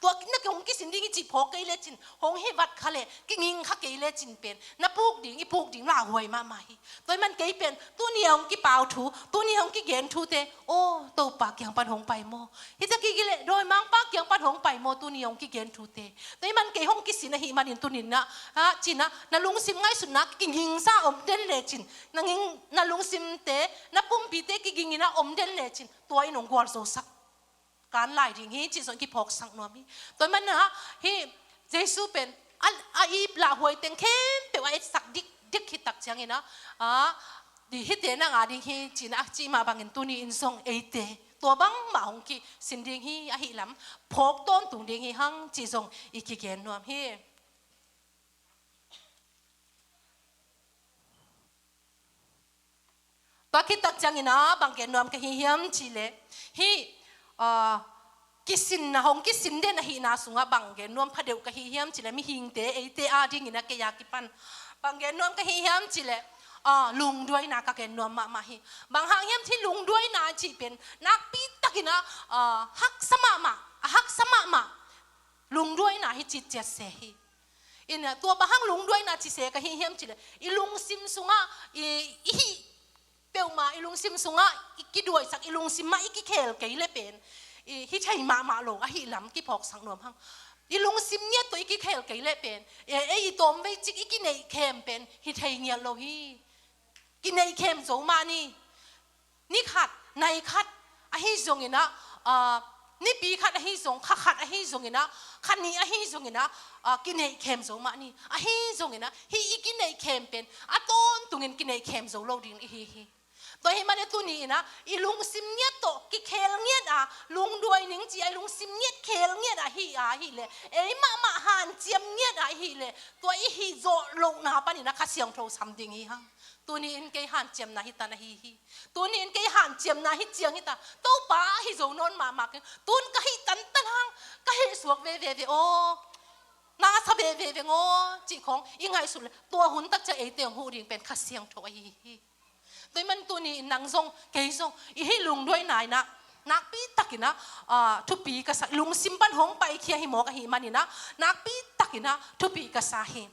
Tua na hong kisin ding hi cih phawk kei lecin, hong hi vat kha le, kinging kha kei lecin pen na puk ding, i puk ding lauhuai mahmah hi. Tua hi man kei pen tuni a hong kipau thu, tuni a hong kigen thute, aw, Topa kiang pan hong pai maw? Hita kigile, dawimangpa kiang pan hong pai maw? Tuni a hong kigen thute. Tua hi man kei hong kisin ahi manin tuninah, ah, cinah, na lungsim ngaihsutna kingingsa om den lecin, na nging, na lungsimte, na pumpite kiginginah om den lecin, tua in hong gualzosak kan lai ding hi, cih zong kiphawksak nuam hi. Tua manah, hi Jesu pen a, a iplahhuai teng khempeuh a etsak dikdik hi tak ciangin ah, a, di hihte nang a ding hi, cinah, cih mah bangin tuni in zong eite tua bangmah hong kisin ding hi, ahi lam phawk tawntung ding hi hang, cih zong i kigen nuam hi. Tua khit tak ciangin ah bang gen nuam ka hi hiam cih leh, hih, ah, kisinna, hong kisin den ahihna sungah bang gen nuam phadeuh ka hi hiam cih leh, mihingte, eite a dingin ah kei a kipan bang gen nuam ka hi hiam cih leh, ah, lungduaina ka gen nuam mahmah hi. Bang hang hiam, hih lungduaina cih pen nakpi takin ah, ah, haksa mahmah, a haksa mahmah lungduaina hi cih ciat se hi. Inah, tua bang hang lungduaina cih se ka hi hiam cih leh, i lungsim sungah, i, i hih peuhmah, i lungsim sungah i kiduaisak, i lungsim mah i kikhel kei le pen, i hi thei mahmah lo ahi lam kiphawksak nuam hang. I lungsim ngiat tawh i kikhel kei le pen, e, e, i tawmvei cik i kineih khem pen hi thei ngiat lo hi. Kineih khem zo mah ni. Ni khat, nai khat ahi zongin ah, ah, nipi khat ahi zong, kha khat ahi zongin ah, kha nih ahi zongin ah, ah, kineih khem zo mah ni. Ahi zongin ah, hih i kineih khem pen a tawntungin kineih khem zo lo ding i hi hi. Tua hi mah le tuni in ah, i lungsim ngiat tawh kikhel ngiat a, lungduai ning ci a, i lungsim ngiat khel ngiat a hi a, hi leh, ei mahmah hanciam ngiat a hi leh, tua i hih zawh lohna panin ah Kha Siangtho sam ding hi hang. Tuni in kei hanciamna hi ta na hi hi. Tuni in kei hanciamna hi ciang hi ta. Topa ahi zo nawn mahmah keng. Tun ka hih tantan hang, ka heh suak veve ve aw. Na sa veve veng aw, cih khawng i ngaihsut leh, tua hun tak ciang eite hong huh ding pen Kha Siangtho ahi hi. Tua hi man tuni in nang zong, kei zong, i hih lungduaina in ah, nakpi takin ah, ah, thupi ka sa, lungsim pan hong paikhia hi mawk ahi manin ah, nakpi takin ah thupi ka sa hi.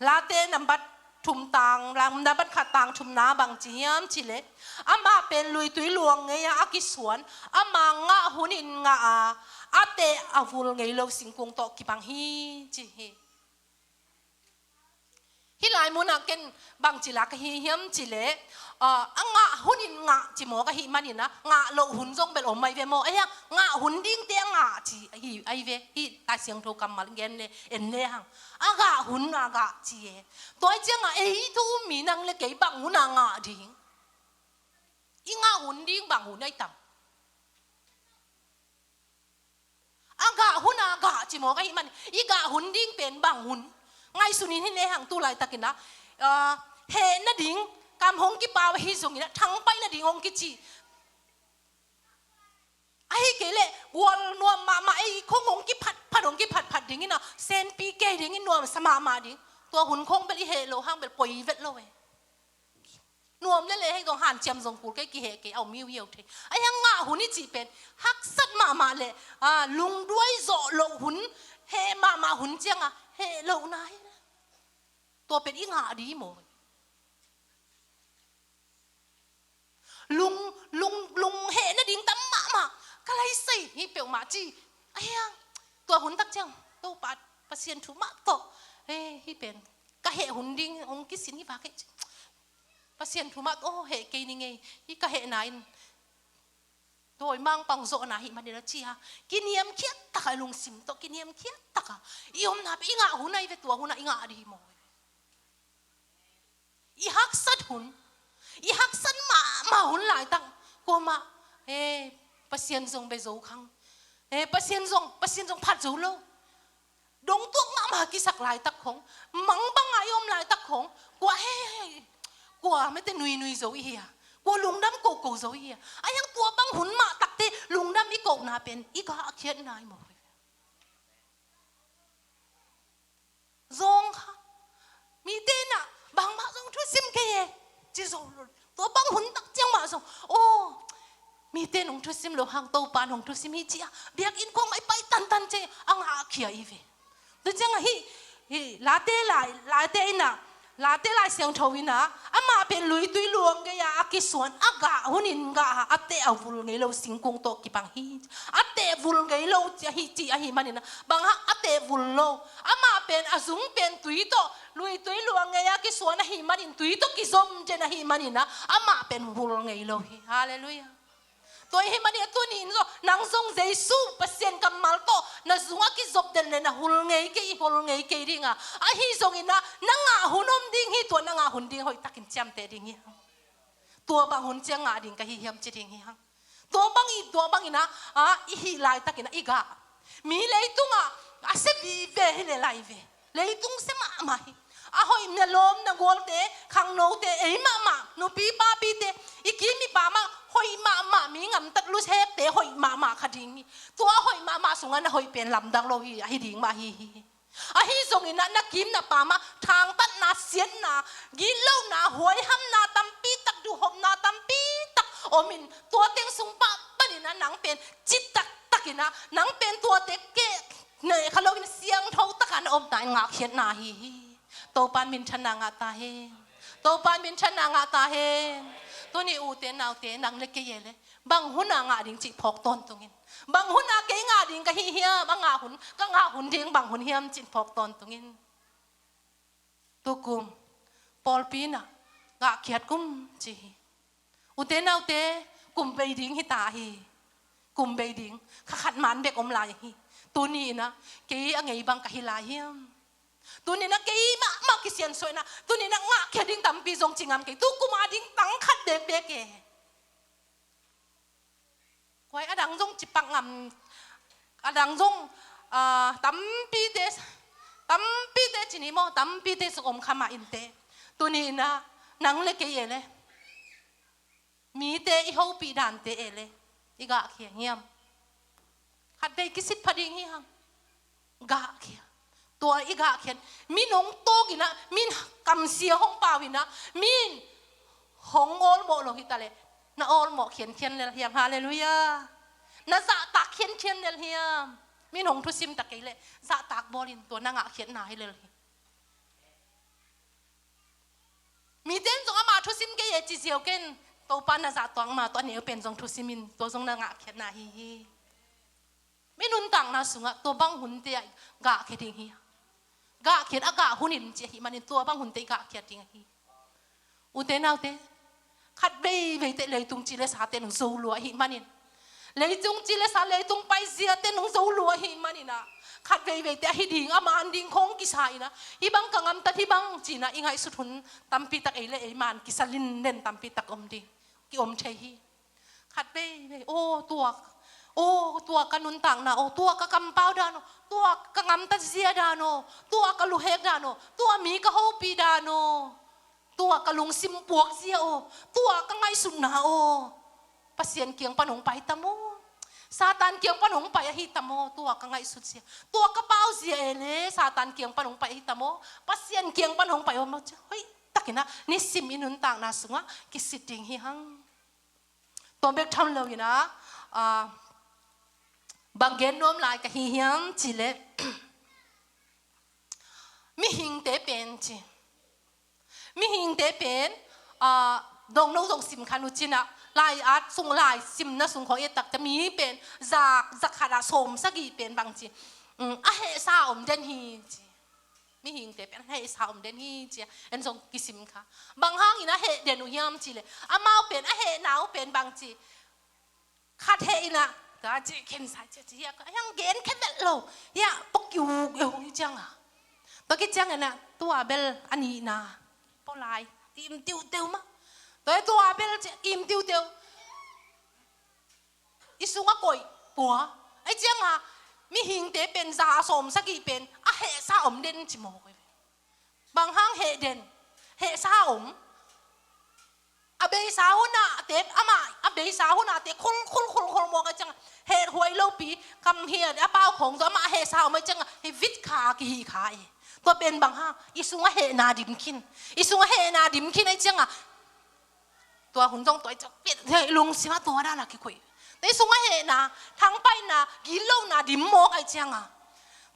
Late nambat thum tang, lam-, nambat khat tang thumna bang ci hiam cih leh, amah pen luitui luang ngei a, a kisuan, amah ngah hunin ngah a, a teh a vul ngei lo singkung tawh kibang hi, ci hi. Hih lai munah ken bangci la ka hi hiam cih leh, ah, a ngah hunin ngah ci mawk ahi manin ah, ngah loh hun zong bel om ahi ve maw? Ei ah, ngah hun dingte a ngah ci ahi, ahi ve. Hih Lai Siangtho kammal gen le, en le hang. A ngah hun a ngah ci e. Tua hi ciangah ei thu um mi nang le kei bang hun a ngah ding? I ngah hun ding bang hun ahi tam? A gah hun a gah ci mawk ahi man, i gah hun ding pen bang hun? Ngaihsun in hi lehang tu laitakin ah, ah, heh nading kam hong kipau ahi zongin ah, thangpai nading hong kici. Ahi kei leh gual nuam mahmah, ei khong hong kiphatphat, hong kiphatphat dingin ah, senpi kei dingin nuamsa mahmah ding. Tua hun khong bel i heh loh hang bel poi vet lo e. Nuam lel e, hei dong hanciam zong kul kei, kiheh kei, au miu hiau thei. Ahi hang ngah hun i cih pen haksat mahmah leh, ah, lungduai zawh loh hun, heh mahmah hun ciangah heh lohna hi. Tua pen i ngah ding maw? Lung, lung, lung heh nading tam mahmah ka laisai hi peuhmah ci. Ahi hang tua hun tak ciang Topa, Pasian thu mah tawh, eh, hih pen ka heh hun ding hong kisin hi vak e ci. Pasian thu mah tawh heh kei ni ngei, hih ka hehna in Tawimang pang zawhna hi manin a ci a, kiniamkhiat taka i lungsim tawh kiniamkhiat taka i omna pen i ngah hun ahi ve, tua hun a i ngah ding hi maw. I haksat hun, i haksat mahmah hun laitak, kuamah, eh, Pasian zong bia zo khang, eh, Pasian zong, Pasian zong phat zo lo. Dongtuak mahmah kisak laitak khong, mangbang a i om laitak khong, kua he, kua mete nuinui zo i hi a, kua lungdam koko zo i hi a, a hiang tua bang hun mah takte lungdam i kohna pen i gahkhiatna hi maw. Zong kha, mite na bangmah zong thusim kei e, ci zo lo. Tua bang hun tak ciang mah zong, aw, mite nong thusim lo hang Topa nong thusim hi ci a, biakinn khong mah i pai tantan ci a, a ngahkhia i ve. Tua ciang a hih, hih, Late lai, Late in a, Late Lai Siangtho in a, amah pen luitui luang gei a, a kisuan, a gah hunin gah a, a teh a vul ngei lo singkung tawh kibang hi. A teh vul ngei lo ci a hi, ci ahih manin a, bang hang a teh vul lo. Amah pen, a zung pen tui tawh, luitui luang gei a kisuan ahih manin, tui tawh kizom den ahih manin a, amah pen vul ngei lo hi. Halleluiah. Tua ahih manin a tuni in zong, nang zong Jesu Pasian kammal tawh, na zung a kizop den le na hul ngei kei, i hul ngei kei ding a. Ahi zongin a, na ngah hun om ding hi, tua na ngah hun ding hoih takin ciamteh ding hi hang. Tua bang hun ciang ngah ding ka hi hiam ci ding hi hang. Tua bang i, tua bangin a, a, i hih laitakin a, i gah. Mi leitungah a sia vive hi le lai ve. Leitung sia mahmah hi. A hoih na lawm na gualte, khangnote, ei mahmah, nupi papite, i kim i pam ah hoih mahmah, mi ngamtat lusepte hoih mahmah kha ding hi. Tua hoih mahmah sungah na hoih pen lamdang lo hi, ahi ding mah hi, hi, hi. Ahi zongin a na kim na pam ah thangtatna, siatna, gitlohna, huaihamna tampi tak, duhhopna tampi tak om in, tua teng sung pah panin a nang pen cit taktakin a, nang pen tuate keh ne kha loin siangtho taka na omna in ngahkhiatna hi hi. Topa in minthanna ngah ta hen. Topa in minthanna ngah ta hen. Tuni ute naute, nang le kei e le, bang hun a ngah ding cih phawk tawntung in. Bang hun a kei ngah ding ka hi hiam, a ngah hun, ka ngah hun ding bang hun hiam cih phawk tawntung in. Tukum pawlpi in a gahkhiat kum ci hi. Ute naute, kum bei ding hi ta hi. Kum bei ding, kha khat man bek om lai hi. Tuni in a, kei a ngei bang ka hi lai hiam. Tuni in a kei mahmah kisiansuah in a, tuni in a ngahkhia ding tampi zong ci ngam kei. Tukum a ding tang khat bekbek e. Kuai a dang zong ci pak ngam, a dang zong, ah, tampite, tampite ci ni maw, tampite suk om kha mah inteh. Tuni in a, nang le kei e le, mite i hopih dante e le, i gahkhia hiam. Khatvei kisit pha ding hi hang. Gahkhia. Tua i gahkhiat. Min hong tawk in a, min kamsia hong pau in a, min hong awlmawh lo hi ta le, na awlmawh khiankhian lel hiam. Halleluiah. Na zahtak khiankhian lel hiam. Min hong thusim ta kei le, zahtak bawlin tua na ngahkhiatna hi lel hi. Mite in zong amah thusim kei e ci ziau ken, Topa na zahtuak ma, tua neu pen zong thusim in, tua zong na ngahkhiatna hi hi. Mi nuntakna sungah tua bang hunte ah gahkhia ding hi. Gahkhiat a gah hun in ci ahih manin tua bang hunte i gahkhiat ding ahi. Ute naute, khat veivei teh leitung ci le sa teh nong zo lua ahih manin, leitung ci le sa, leitung paizia teh nong zo lua ahih manin a, khat veivei teh ahi ding, a man ding khong kisa in a, hih bang ka ngamtat, hih bang ci in a i ngaihsut hun tampi tak, ei le ei man kisa linden tampi tak om ding, ki om thei hi. Khat veivei, aw tua, aw tua ka nuntakna aw, tua ka kampau dan aw, tua ka ngamtat zia dan aw, tua ka luhek dan aw, tua mi ka hopih dan aw, tua ka lungsim puak zia aw, tua ka ngaihsutna aw, Pasian kiang pan hong pai tam aw, Satan kiang pan hong pai ahi tam aw, tua ka ngaihsut zia, tua ka pau zia e le, Satan kiang pan hong pai ahi tam aw, Pasian kiang pan hong pai aw, hoih takin a nisim i nuntakna sungah kisit ding hi hang. Tua bek tham lo in a, ah, bang gen nuam lai ka hi hiam ci le, mihingte pen ci. Mihingte pen, ah, dong no zong sim khan uh cin a, lai at sung, lai simna sung khong i et tak teh mi pen za, za khat ah sawm sagih pen bang ci, um, a hehsa a om den hi ci. Mihingte pen a hehsa om den hi ci a, en zong kisim kha. Bang hangin a heh den uh hiam ci le, amau pen a hehna uh pen bang ci, Khat heh in ah, tua ci khen sai ci ci hiah, ka hiang gen khen vet lo. Hiah, pok kiu, eh, hong hi ciang a. Tua ki ciang in ah, tua bel a nihna. Polai, kim tiu teu ma. Tua tua bel ci, kim tiu teu. I sungah koih pua. Ai ciang a, mihingte pen za a sawm sagih pen, a hehsa om den ci mawk. Bang hang heh den, hehsa om. A beisa hunah te, amah, a beisa hunah te, khul, khul, khul, khul mawk ai ciang a, heh huai lopi, kam hi a, a pau khong tawh, amah a hehsa om ai ciang a, hi vit kha, kihi kha e. Tua pen bang hang, i sungah hehna dim khin. I sungah hehna dim khin ai ciang a, tua hun zong tua i ciang, pet, heh, lungsim ah tua dan a kikoih. Tua i sungah hehna, thangpaihna, gitlohna dim mawk ai ciang a.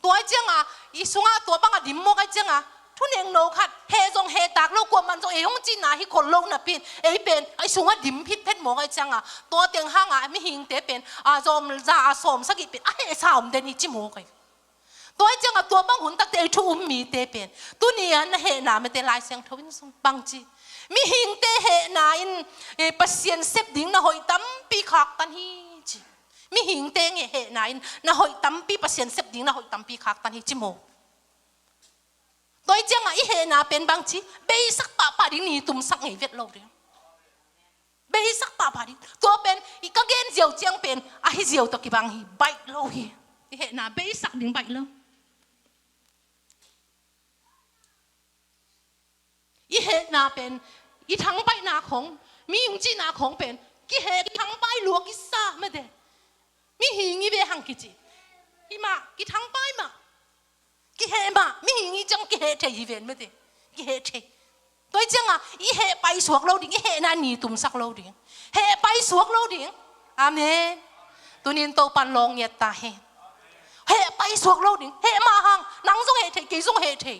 Tua ai ciang a, i sungah tua bang a dim mawk ai ciang a. Thunengno khat, heh zong heh tak lo, kuaman zong ei hong cihna hi khol lo napi in. Ei pen, i sungah dim phitphet mawk ai ciang a. Tua teng hang a, mihingte pen, a zom za a sawm sagih pen, a hehsa om den hi ci mawk ai. Tua ai ciang a tua bang hun takte ei thu um mite pen. Tuni a na hehna mete Lai Siangtho in zong bang ci. Mihingte hehna in, eh, Pasian sep ding na hoih tampi khaktan hi ci. Mihingte nge hehna in na hoih tampi, Pasian sep ding na hoih tampi khaktan hi ci maw. Tua ai ciang a i hehna pen bang ci. Beisak pahpah ding, ni tumsak ngei vet lo ding. Beisak pahpah ding. Tua pen, i ka gen ziau ciang pen, ahi ziau tawh kibang hi, baih lo hi. I hehna beisak ding baih lo. I hehna pen, i thangpaihna khong, mi hong cihna khong pen, kiheh kithangpai lua kisa mate. Mihing i ve hang kici. Hi mah, kithangpai mah. Kiheh mah, mihing i ciang kiheh thei hi ven mate. Kiheh thei. Tua ai ciang a, i heh paisuak lo ding, i hehna ni tumsak lo ding. Heh paisuak lo ding. Amen. Tunin Topan lawng ngiat ta hen. Heh paisuak lo ding. Heh mah hang. Nang zong heh thei, kei zong heh thei.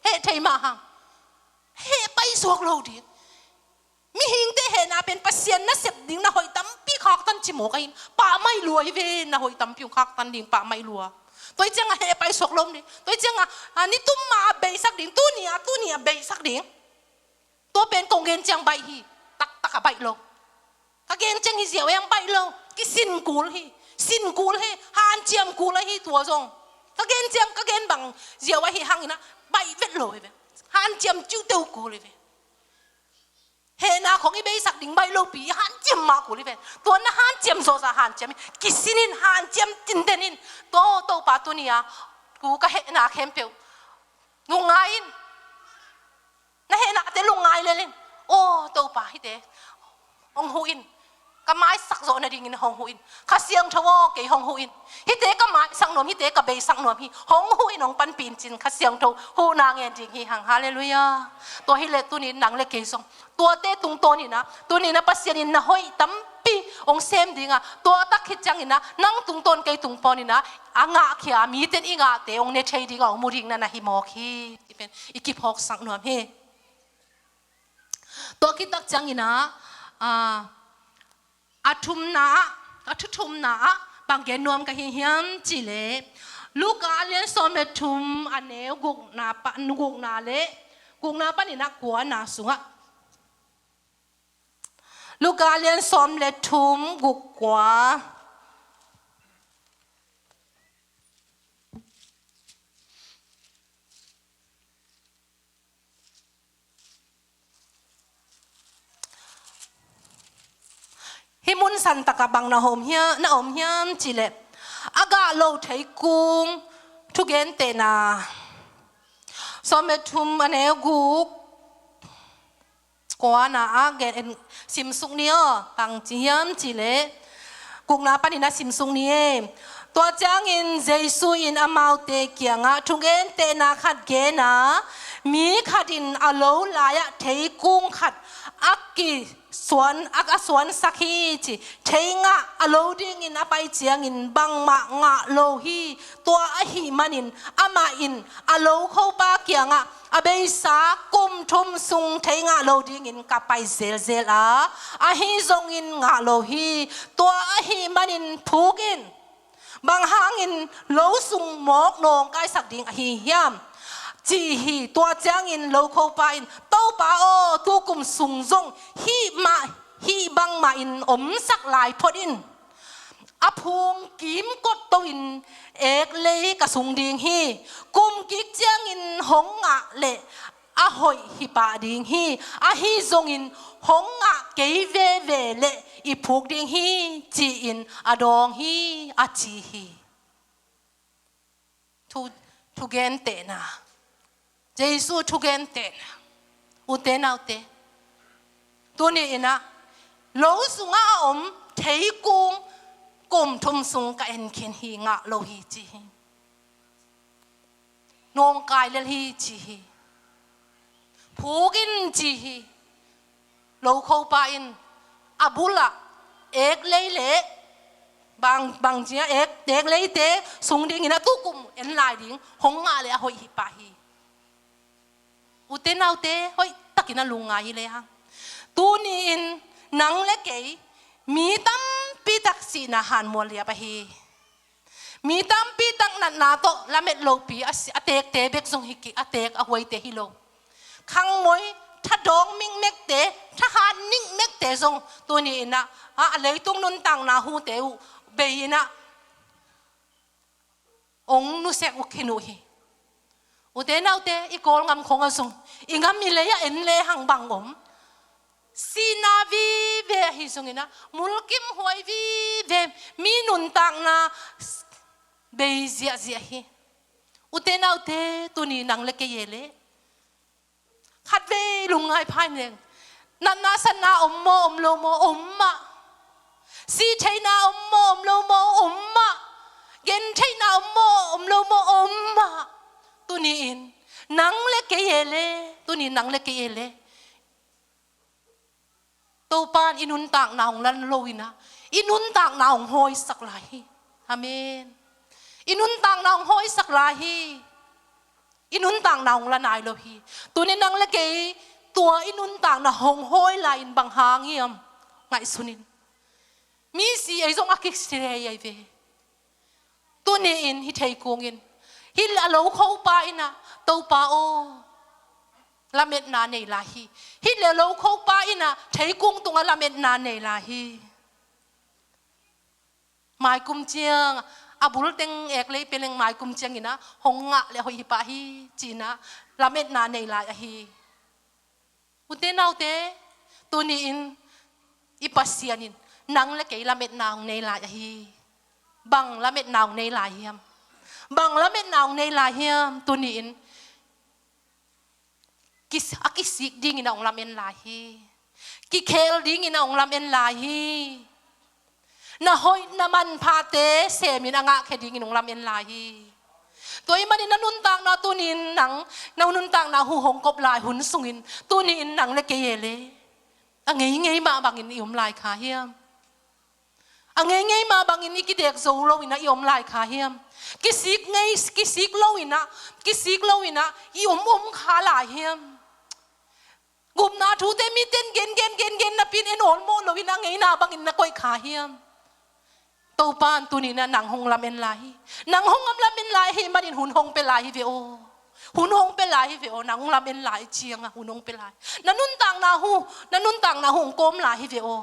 Heh thei mah hang. Heh paisuak lo ding. Mihingte hehna pen Pasian na sep ding na hoih tampi khaktan ci mawk ahi. Pahmai lua hi ve, na hoih tampi hong khaktan ding pahmai lua. Tua ai ciang a heh paisuak lo ding. Tua ai ciang a, a, ni tum mah a beisak ding, tuni a, tuni a beisak ding. Tua pen kong gen ciang baih hi, taktak a baih lo. Ka gen ciang hi ziau hiam, baih lo. Kisin kul hi, sin kul hi, hanciam kul ahi tua zong. Ka gen ciang, ka gen bang ziau ahi hang in a, baih vet lo hi ve. Hanciam ciuteu kul hi ve. Hehna khong i beisak ding baih lopi, i hanciam mah kul hi ve. Tua na hanciam zawh zah hanciam hi, kisin in, hanciam tinten in. Tua Topa tuni a, ku ka hehna khempeuh lungngai in. Na hehna te lungngai lel in. Aw, Topa, hihte hong huh in. Ka maisak zawh nadingin hong huh in. Kha Siangtho aw, kei hong huh in. Hihte ka maisak nuam, hihte ka beisak nuam hi. Hong huh in, hong panpih in cin Kha Siangtho huhna ngen ding hi hang. Halleluiah. Tua hileh tunin nang le kei zong, tuate tungtawn in a, tunin a Pasian in na hoih tampi hong sem ding a, tua tak khit ciangin a, nang tungtawn kei tungtawn in a, a ngahkhia, mite in i ngahte hong ne thei ding a, hong mu ding na na hi mawk hi. Pen i kiphawksak nuam hi. Tua khit tak ciangin a, a, a thumna ah, a thu thumna ah, bang gen nuam ka hi hiam cih leh, Luka a lian sawm le thum, a neu gukna pa, gukna le, gukna panin a kuana sungah. Luka a lian sawm le thum, guk, kua. Hih mun santakah bang na om hiam, na om hiam cih leh, a gah lo theikung thugentehna. Sawm le thum, a neu guk, kuana ah gen, simsuk ni aw, bang ci hiam cih leh, gukna panin a simsuk ni e. Tua ciangin Jesu in amaute kiangah thugentehna khat gen a, mi khat in a lo lai-ah theikung khat a kisuan, a, a suansak hi ci. Thei ngah a lo dingin a pai ciangin bangmah ngah lo hi. Tua ahih manin amah in a lokhopa kiangah a beisa kum thum sung thei ngah lo dingin ka pai zelzel a, ahi zongin ngah lo hi. Tua ahih manin phuk in. Bang hangin lo sung mawk nawng kaisak ding ahi hiam? Ci hi. Tua ciangin lokhopa in, Topa aw, tukum sung zong hih mah, hih bangmah in omsak lai phot in. A phung kimkot to-in eklei ka sung ding hi. Kum kik ciangin hong ngah leh a hoih hi pah ding hi. Ahi zongin hong ngah kei veve leh i phuk ding hi, ci-in a dawng hi, a ci hi. Thu, thugentehna. Jesu thugentehna. Ute naute, tuni in ah lo sungah a om theikung kum thum sung ka en khin hi, ngah lo hi, ci hi. Nawngkai lel hi, ci hi. Phuk in, ci hi. Lokhopa in a bulah eklei leh bang, bang cia ek, ekleite sung dingin a tukum en lai ding, hong ngah leh a hoih hi pah hi. Ute naute, hoihtakin a lungngai hi lehang, tuni-in nang le kei mi tampi tak sihna hanmual liap ahi. Mi tampi tak natna tawh lamet lopi a si, a teekte bek zong hi kik, a teek a huaite hi lo. Khangmoi, thadawng mikmekte, thahat mikmekte zong tuni in ah, a, a leitung nuntakna hute uh bei in ah ong nusek uh khin uh hi. Ute naute, i Kawlgam khong ah zong, i gam i lei ah en lehang bang om? Sihna vive ahi zongin ah, mulkimhuai vive, mi nuntakna bei ziahziah hi. Ute naute, tuni nang le kei e leh khatvei lungngai pha in leng, natna satna om maw, om lo maw? Om mah. Sih theihna om maw, om lo maw? Om mah. Gen theihna om maw, om lo maw? Om mah. Tuni-in nang le kei e leh, tuni nang le kei e leh Topa in i nuntakna hong lan lo in ah, i nuntakna hong hawisak lai hi. Amen. I nuntakna hong hawisak lai hi. I nuntakna hong la nai lo hi. Tuni nang le kei tua i nuntakna hong hawi lai-in bang hang hiam? Ngaihsun in. Mi si ei zong a kisi thei ahi ve. Tuni-in hih theikung in, hih a lokhopa in ah, Topa aw, lametna nei lai hi. Hih le lokhopa in ah theikung tungah lametna nei lai hi. Maikum ciang, a bul teng eklei pia leng maikum ciangin ah hong ngah leh hoih hi pah hi, ci-in ah lametna nei lai ahi. Ute naute, tuni-in i Pasian in nang le kei lametna hong nei lai ahi. Bang lametna hong nei lai hiam? Bang lametna hong nei lai hiam? Tuni-in kis-, a kisik dingin ah hong lamen lai hi. Kikhel dingin ah hong lamen lai hi. Na hoih na manphate semin a ngahkhia dingin hong lamen lai hi. Tua ahih manin na nuntakna tuni-in nang, na nuntakna hu hong kop lai hun sungin, tuni-in nang le kei e leh a ngeingei mah bangin i om lai kha hiam? A ngeingei mah bangin i kidek zo lo in ah i om lai kha hiam? Kisik ngei, kisik lo in ah, kisik lo in ah i om om kha lai hiam? Gupna thute mite in gen, gen, gen, gen napi-in en awlmawh lo in ah ngeina bangin na koih kha hiam? Topa in tuni-in ah nang hong lamen lai hi. Nang hong lamen lai ahih manin hun hong pia lai hi ve aw. Hun hong pia lai hi ve aw. Nang hong lamen lai ciangah hun hong pia lai. Na nuntakna hu, na nuntakna hu hong kawm lai hi ve aw.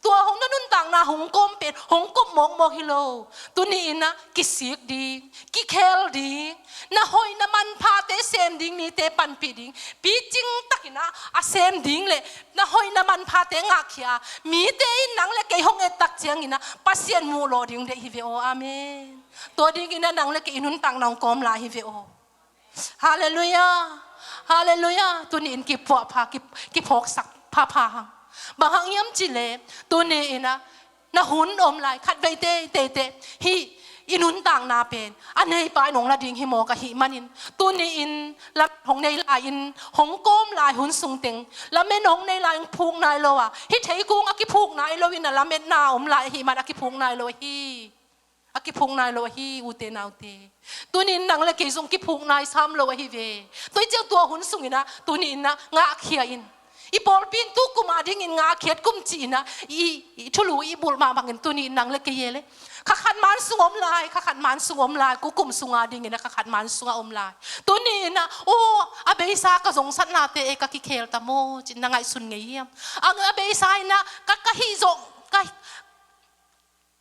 Tua hong na nuntakna hong kawm pen hong kop mawkmawk hi lo. Tuni-in ah kisik ding, kikhel ding, na hoih na manphate sem ding mite panpih ding, picing takin ah a sem ding leh na hoih na manphate ngahkhia mite in nang le kei hong et tak ciangin ah Pasian muh lawh ding deih hi ve aw. Amen. Tua dingin ah nang le kei i nuntakna hong kawm lai hi ve aw. Halleluiah. Halleluiah. Tuni-in kipuah pha, ki, kiphawksak phapha hang. Bang hang hiam cih leh, tuni-in ah na hun om lai, khatvei teitei teh hih i nuntakna pen a neipa in hong la ding hi mawk ahih manin, tuni-in lamet hong nei lai-in hong kawm lai hun sung teng, lamet hong nei lai-in phuk nai lo a, hih theikung a kiphuk nai lo in ah lametna om lai ahih man a kiphuk nai lo ahi. A kiphuk nai lo ahi, ute naute. Tuni-in nang le kei zong kiphuk nai sam lo ahi ve. Tua ahih ciang tua hun sungin ah tuni-in ah ngahkhia in. I pawlpi in tukum a dingin ngahkhiat kum ci-in ah i, i thulu i bulh mah bangin tuni-in nang le kei e leh kha khat man sung om lai, kha khat man sung om lai, kukum sung a dingin ah kha khat man sungah om lai. Tuni-in ah, aw, a beisa ka zongsatnate e ka kikhel ta maw, ci-in na ngaihsun ngei hiam? A, a beisa in ah ka, ka hih zawh, ka,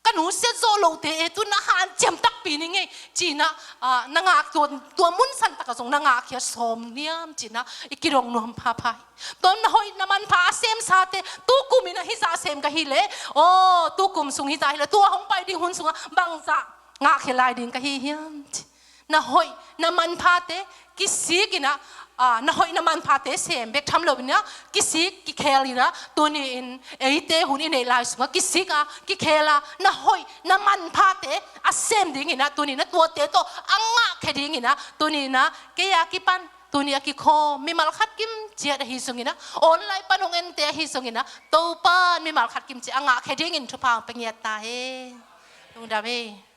ka nusiat zawh lote e, tu na hanciam takpi ning ei, ci-in ah, ah, na ngak tua, tua mun san takah zong na ngahkhia sawm niam ci-in ah i kidong nuam phapha hi. Tua na hoih na manpha a semsate, tu kum in ah hizah sem ka hi leh, aw, tu kum sung hizah hi leh, tua hong pai ding hun sungah bangzah ngahkhia lai ding ka hi hiam ci. Na hoih na manphate kisik in ah, ah, na hoih na manphate sem bek tham lo in ah, kisik kikhel in ah, tuni-in eite hun i neih lai sungah kisik a, kikhel a, na hoih na manphate a sem ding in ah, tuni-in ah tuate tawh a ngahkhia ding in ah, tuni-in ah kei a kipan, tuni a kikhawm mimal khat kim ciat ahi zong in ah, online pan hong ente ahi zong in ah, Topa'n mimal khat kim ciat a ngahkhia dingin thupha hong pia ngiat ta hen. Lungdam hi.